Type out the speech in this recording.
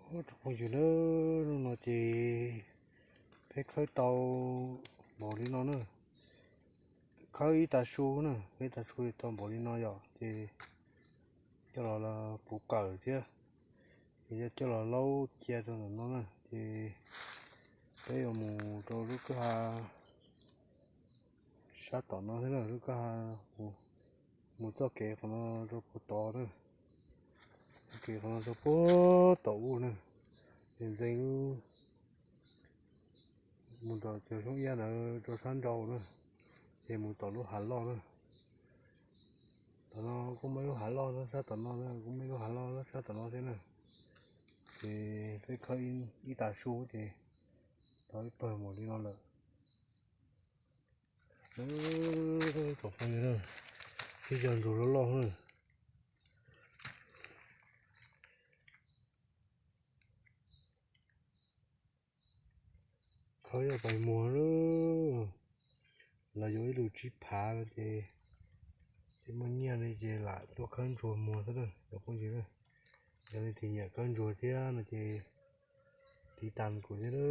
Ua tsoom phooj ywg na, hnub no ces peb khawb tau npaum li no na. Khawb ib tag su na, ib tag su tau npaum li no yom, ces coj los puv kawm thiab, ces coj los laub cia rau ntawm no na, ces peb yuav mus rau lub kwj ha sab tom no thiab na, lub kwj ha mus txoj kev qhov no rau puag tod na, txoj kev qhov no rau puag tom ub na, ces ntxeev mus tom cov xyoob iab ntawd rau sab nraud na, ces mus tom lub hav loj na. Tom no kuj muaj ib lub hav loj nyob sab tom no, kuj muaj ib lub hav loj nyob sab tom no thiab na. Ces peb khawb ib tag su ces tau ib pawg npaum li no lawm. Tsoom phooj ywg na, ib co ntsuag loj loj na. Khawb coj pais muag na, los yuav ib lub tsib phav no ces tsis muaj nyiaj li ces lam tuaj khawb ntsuag muag xwb na cov phooj ywg na. Yog leej twg nyiam khawb ntsuag thiab no ces tiv tas kuv thiab na.